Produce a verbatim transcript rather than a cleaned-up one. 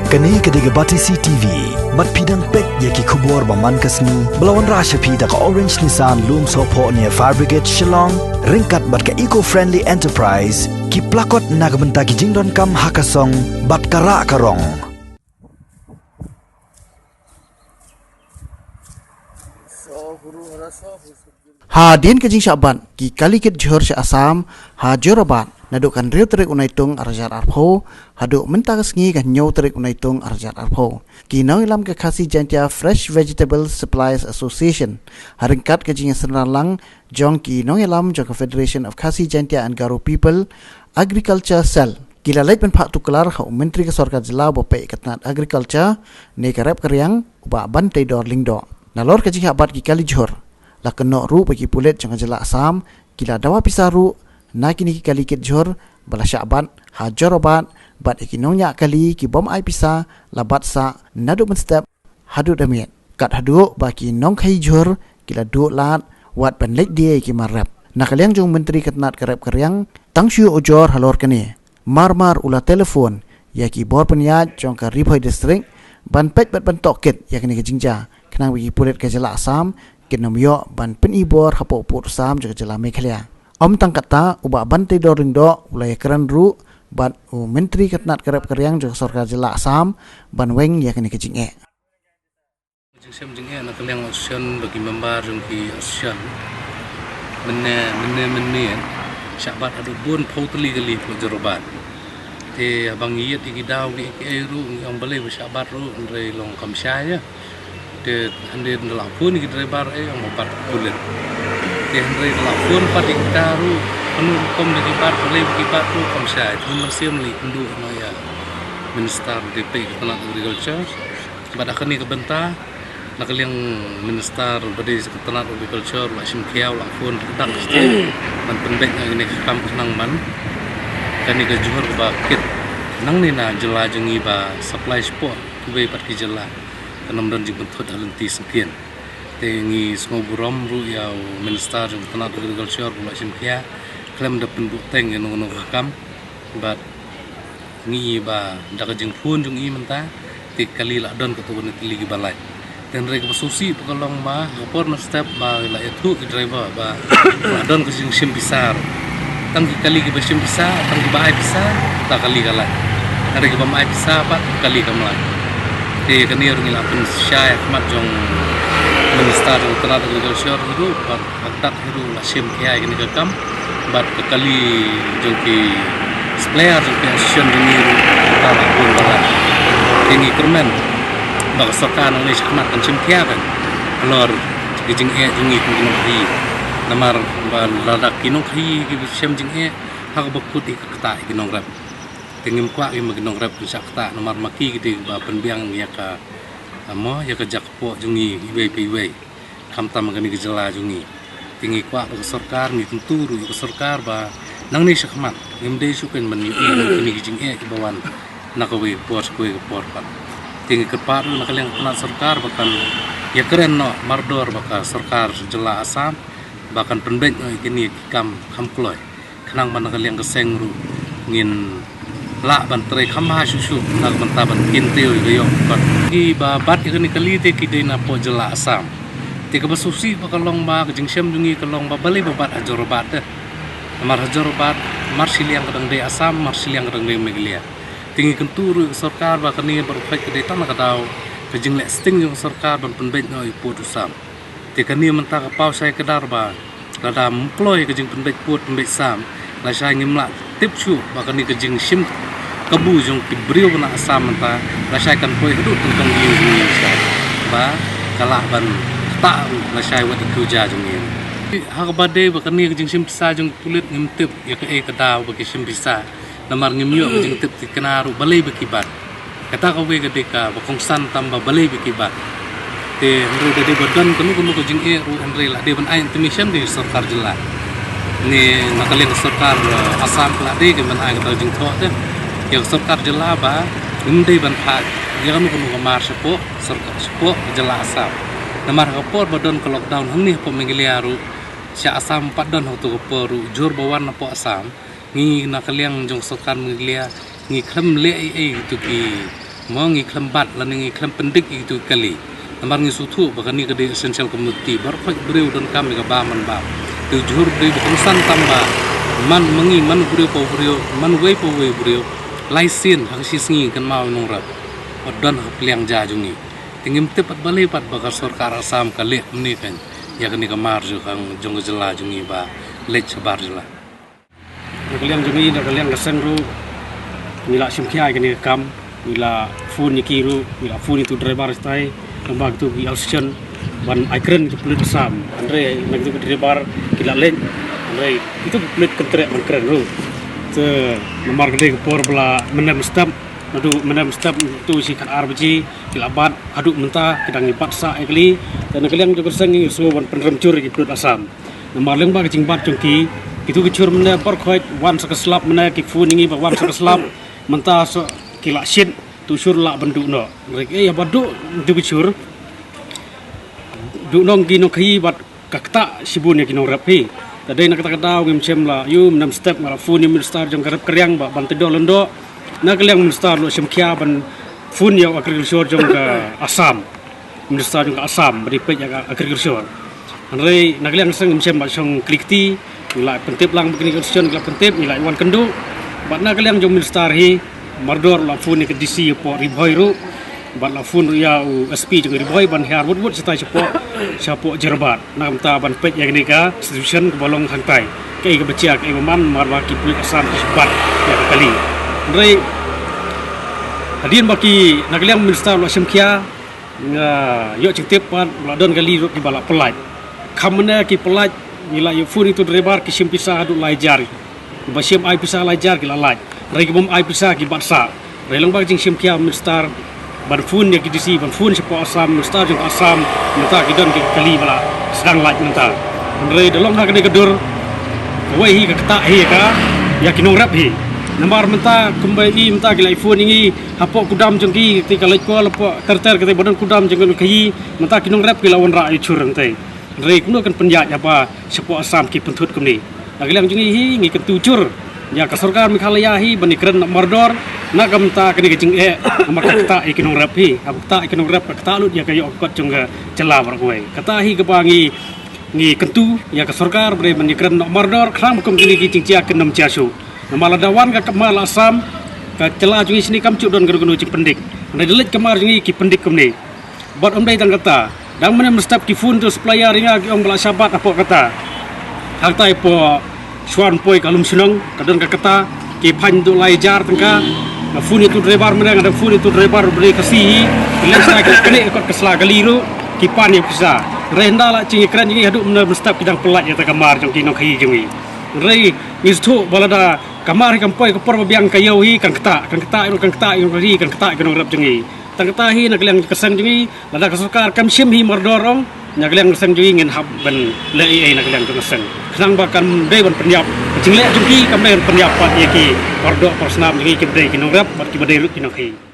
Kane ka dei ka Batesi T V. Bad phi dang peit ïa ki khubor ba man ka sngi ba la wanrah sha phi da ka Orange Nissan Lumsohphoh near Fire Brigade Shillong, ryngkat bad ka Eco Friendly Enterprise, ki plakot na ka bynta ki jingdonkam ha ka song bad ka rah ka rong. Hadien ka jingshah bat ki kali kit jhur sha Assam ha Jorabat naduh ka hynriew tarik u Naitung arhajar arphew haduh mynta ka sngi ka hynñiew tarik u Naitung arhajar arphew, ki nongïalam ka Khasi Jaintia Fresh Vegetable Suppliers Association, ha ryngkat ka jingsynran lang jong ki nongïalam jong ka Federation of Khasi Jaintia and Garo People Agriculture Cell, ki la leit ban phah tuklar ha u Myntri ka Sorkar Jylla uba peit ka tnat Agriculture ne ka rep ka riang, u Bah Banteidor Lyngdoh. Nalor ka jingshah bat ki kali jhur, la kynnoh ruh ba ki pulit jong ka jylla Assam ki la dawa pisa ruh na kine ki kali kit jhur ba la shah bat ha Jorabat, bad ïa ki nongñiah kali ki bym ai pisa la bat sah naduh mynstep haduh da miet, kat haduh ba ki nongkhaïi jhur ki la duh lad wat ban leit die ïa ki mar rep. Na ka liang jong u Myntri ka tnat ka rep ka riang, tang shu ujor halor kane, mar mar u la telephone ïa ki bor pynïaid jong ka Ri Bhoi District ban peit bad ban tohkit ïa kane ka jingjia, khnang ba ki pulit ka jylla Assam kin ym ïoh ban pyni bor hapoh pud u sam jong ka jylla Meghalaya. Ym tang katta, u Bah Banteidor Lyngdoh u la ïakren ruh bad u Myntri ka tnat ka rep ka riang jong ka Sorkar Jylla Assam ban weng ïa kane ka jingeh. Jingshem jingeh na ka liang association bad ki member jong ki association, mynne mynne mynne shah bat haduh bun phew tylli kali hapoh Jorabat. Te haba ngi ïohi ïa ki daw kiei kiei ruh ngi ong balei ba shah bat ruh, hynrei long kam shai ïa. Te hynrei da la phone ïa ki driver, eh, ong ba bat pulit. Te hynrei da la phone pat ïa kita ruh, kumno rukom da ki bat, balei ba ki bat ruh kam shai. Te mynsiem lei kynduh noh ïa Minister ba peit ka tnat Agriculture. Bad ha kane ka bynta, na ka liang Minister ba dei ka tnat Agriculture u la shim khia, u la phone kyrdan shatei ban pynbeit ïa kane ka kam khnang ba kane ka jhur kaba kit nangne na jylla jong ngi ba supply shapoh kiwei pat ki jylla kan ym don jingpynthut ha lynti syngkien. Te ngi sngewburom ruh ïa u Minister jong ka tnat Agriculture ba u la shim khia khlem da pynbuhteng ïa kano kano ka kam. Bad ngi ïohi ba da ka jingphone jong i mynta, te kali la don katto katne tylli kiba lait. Te hynrei kaba sngewsih pat ka long ba ha por mynstep ba la ïathuh ki driver ba la don ka jingshim pisa ruh. Tang ki kali kiba shim pisa, tang kiba ai pisa, ta kali ka lait. Hynrei kiba ym ai pisa pat, kali kam lait. Te kane ruh ngi la pynshai ha khmat jong Minister jong ka tnat Agriculture ruh, bad haduh katta hi ruh la shim khia ïa kane ka kam bad ka kali jong ki supplier jong ki association jong ngi ruh ka la bun ba la. Te ngi kyrmen ba ka sorkar nangne shakhmat kan shim khia kan halor ki jingeh jong ngi kum ki nongkhaïi. Namar ba lada ki nongkhaïi kiba shem jingeh, ha kaba kut ïa ka ktah ïa ki nongrep. Te ngim kwah ïa ma ki nongrep kin shah ktah namar ma ki ki dei ba pynbiang ïa ka, mo, ïa ka jaka kpoh jong ngi iwei pa iwei. Khamtam kane ka jylla jong ngi. Te ngi kwah ba ka sorkar, ngi kyntu ruh ïa ka sorkar ba nangne shakhmat ngim dei shuh kein ban ïohi ïa kine ki jingeh kiba wan na kawei ka por sha kawei ka por pat. Te ngi kyrpad ruh na ka liang ka tnat sorkar ba kan ïakren noh mardor bad ka sorkar jylla Assam ba kan pynbeit noh ïa kine ki kam kham kloi. Khnang ba na ka liang ka seng ruh ngin lah ban trei kham bha shuh shuh na ka bynta ban kyntiew ïa ka ïong. Bad kiba bat ïa kane ka kali te ki dei na poh jylla Assam. Te kaba sngewsih ba ka long ba ka jingshem jong ngi ka long ba balei ba bat ha Jorabat te. Namar ha Jorabat mar shiliang ka dang dei Assam, mar shiliang ka dang dei Meghalaya. Te ngi kyntu ruh ïa ka sorkar ba kane baroh khoit ka dei tang na ka daw ka jingleh sting jong ka sorkar ban pynbeit noh ïa pud u sam. Te kane mynta ka paw shai kdar ba lada ym kloi ka jingpynbeit pud pynbeit sam, lashai ngim lah tip shuh ba kane ka jingshim kabu jong ki briew na Assam mynta lashai kan poi haduh tang tang ïing jong ngi lashai ba ka lah ban ktah ruh lashai wat ïa ki uja jong ngi. Ha kaba dei ba kane ka jingshim pisa jong ki pulit ngim tip ïa kaei ka daw ba ki shim pisa. Namar ngim ïoh ka jingtip thikna ruh balei ba ki bat. Kata kawei ka dei kaba kongsan tam ba balei ba ki bat. Te hynrei da dei ba don kano kano ka jingeh ruh hynrei la dei ban ai intimation ka sorkar jylla. Ni na ka liang ka sorkar, eh, Assam ka la dei ka ban ai kata ka jingthoh te. Ïa ka sorkar jylla ba ngim dei ban phah ïa kano kano ka mar shapoh sorkar shapoh ka jylla Assam. Namar ha ka por ba don ka lockdown hangne hapoh Meghalaya ruh sha Assam pat don ha kato ka por ruh jhur ba wan napoh Assam. Ngi na ka liang jong sorkar Meghalaya ngi khlem leh ei ei kito ki Mo ngi khlem bat lane ngi khlem pyndik ïa kitu ki kali. Namar ngi sngewthuh ba kane ka dei essential commodity. Baroh khoit briew donkam ïa kaba man bam. Te u jhur dei ba kongsan tam ba man ma ngi man u briew pa u briew, man uwei pa uwei u briew. Lai sien ha ka shi sngi kynmaw ïa u nongrep. Wat don ha ka pliang ja jong ngi. Te ngim tip pat balei pat ba ka sorkar Assam ka leh kumne kan ïa kane ka mar jong ka jong ka jylla jong ngi ba leit shabar jylla. Na ka liang jong ngi, na ka liang ka seng ruh, ngi la shim khia ïa kane ka kam, ngi la phone ïa ki ruh, ngi la phone ïa utu u driver shatai, lyngba kitu ki association ban ai kren ki pulit Assam. Hynrei na kitu ki driver ki la leit, hynrei kitu ki pulit kim treh ban kren ruh. Te namar ka dei ka por ba la mynder mynstep, naduh mynder mynstep tu shi khatar baje ki la bat, haduh mynta ki dang ïa bat sah ïa kali. Te na ka liang jong ka seng ngi sngew ban pynrem jur ïa ki pulit Assam. Namar lyngba ka jingbat jong ki, kitu ki jhur mynne baroh khoit wan sa ka slap mynne, ki phone ïa ngi ba wan sa ka slap, mynta sa ki la shit, tu jhur lah ban duh noh. Hynrei eh, ïa ba duh kitu ki jhur, duh noh ki nongkhaïi bad ka ktah shibun ïa ki nongrep hi. Te dei na kata ka daw ngim shym la ïoh mynstep, nga la phone ïa u minister jong ka rep ka riang ba ban tei doh lyndoh. Na ka liang minister ruh shim khia ban phone ïa u agriculture jong ka Assam. Minister jong ka Assam ba dei peit ïa ka agriculture. Hynrei na ka liang seng ngim shym ba shong klikti, ngi la pyntip lang ba kine ki association ngi la pyntip, ngi la wan kynduh. Bad na ka liang jong minister hi, mardor la phone ïa ka D C hapoh Ri Bhoi ruh, bad la phone ruh ïa u S P jong Ri Bhoi ban hiar wut wut shatai shapoh, shapoh Jorabat. Na ka bynta ban peit ïa kane ka situation kaba long hangtai. Kaei kaba jia, kaei ba man, namar ba ki pulit Assam ki bat ïa ka kali. Hynrei hadien ba ki, na ka liang minister la shim khia, nga ïoh jingtip pat ba la don kali ruh kiba la pyllait. Kham mynne ki pyllait, ngi la ïoh phone ïa utu u driver, ki shim pisa haduh lai hajar. Kiba shym ai pisa lai hajar ki la lait. Hynrei ki bym ai pisa ki bat sah. Hynrei lyngba ka jingshim khia u minister ban phone ïa ki D C, ban phone shapoh Assam, minister jong ka Assam, mynta ki don ki kali ba la sdang lait mynta. Hynrei da long ha kane ka dur, kawei hi ka ktah hi ka ïa ki nongrep hi. Namar mynta kumba i mynta ki la phone ïa ngi hapoh kudam jong ki, te ka leit ko hapoh ter ter, kata ba don kudam jong ki nongkhaïi, mynta ki nongrep ki la wanrah ïa u jhur hangtei. Hynrei kumno kan pynïaid haba shapoh Assam ki pynthut kumne. Na ka liang jong ngi hi ngi kyntu jur ïa ka sorkar Meghalaya hi ban ïakren noh mardor na ka bynta kane ka jingeh, namar ka ktah ïa ki nongrep hi. Haba ktah ïa ki nongrep ka ktah lut ïa ka ïoh ka kot jong ka jylla baroh kawei. Kata hi kaba ngi, ngi kyntu ïa ka sorkar ba dei ban ïakren noh mardor khnang ba kum kine ki jingjia kin ym jia shuh. Namar lada wan ka mar la Assam, ka jylla jong ngi shane kam ju don kano kano jingpyndik. Hynrei da leit ka mar jong ngi ki pyndik kumne. Bad ym dei tang kata, dang mynne mynstep ki phone tu supplier ïa nga ki ong ba la shah bat hapoh kata. Hangtai hapoh Suan Poi ka Lumshnong, ka don ka kata, ki phone tu lai hajar tyngka. Nga phone ïa utu u driver mynne, nga dang phone ïa utu u driver ba dei Khasi hi. Ki leit sha ki kane kot ka sla kali ruh, ki pan ïa pisa. Hynrei ynda la jingïakren jong ngi haduh mynne mynstep ki dang pyllait ïa kata ka mar jong ki nongkhaïi jong ngi. Hynrei ngi sngewthuh ba lada ka mar hi kam poi ka por ba biang ka ïew hi kan ktah, kan ktah ïa u, kan ktah ïa u, kan ktah ïa u nongrep jong ngi. Tang kata hi na ka liang ka seng jong ngi, lada ka sorkar kam shim hi mardor ong, na ka liang ka seng jong ngi ngin hap ban leh ei ei na ka liang jong ka seng. Khnang ba kam dei ban pynïap ka jingleh jong ki, kam dei ban pynïap pat ïa ki pardoh parsnam jong ngi kiba dei ki nongrep bad kiba dei ruh ki nongkhaïi.